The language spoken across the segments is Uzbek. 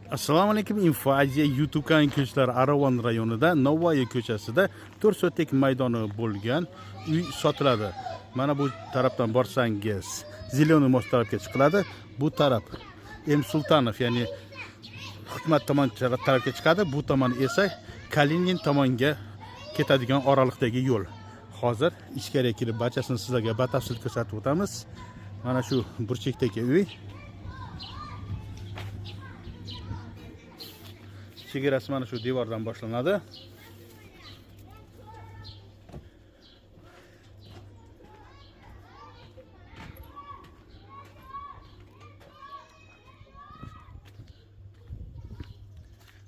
Assalomu alaykum, Info Aziya YouTube kanali ko'chalari Aravon rayonida Navoiy ko'chasida 4 sotik maydoni bo'lgan uy sotiladi. Mana bu tarafdan borsangiz Зеленый мост tarafga chiqiladi. Bu taraf M Sultanov, ya'ni hukumat tomon tarafga chiqadi. Bu tomon esa Kalinin tomonga ketadigan oraliqdagi yo'l. Hozir ichkariga kirib barchasini sizlarga batafsil ko'rsatib o'tamiz. Mana shu burchakdagi uy. Chegarasi mana shu devordan boshlanadi.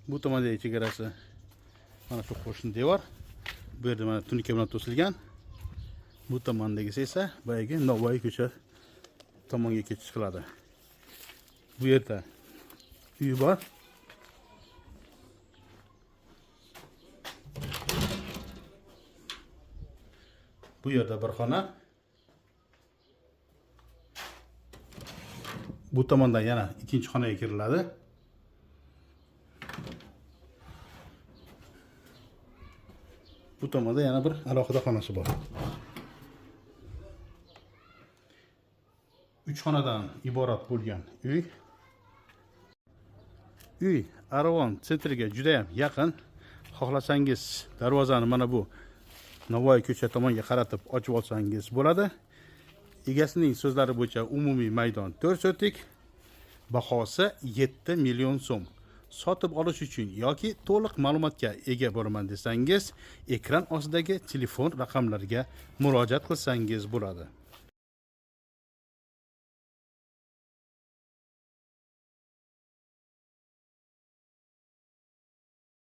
Bu tomondagi chegarasi mana shu qo'shni devor. Bu yerda mana tunuka bilan to'silgan. Bu tomondagisi esa boyagi Navoiy ko'cha tomonga ketish chiqiladi. Bu yerda uy bor. Bu yerda bir xona. Bu tomondan yana ikkinchi xonaga kiriladi. Bu tomonda yana bir alohida xonasi bor. 3 xonadan iborat bo'lgan uy. Uy Aravon sentriga juda ham yaqin. Xohlasangiz darvozani mana bu Navoiy ko'cha tomonga qaratib ochib olsangiz bo'ladi. Egasining so'zlari bo'yicha umumiy maydon 4 sotik, bahosi 7 million so'm. Sotib olish uchun yoki to'liq ma'lumotga ega bo'laman desangiz, ekran ostidagi telefon raqamlariga murojaat qilsangiz bo'ladi.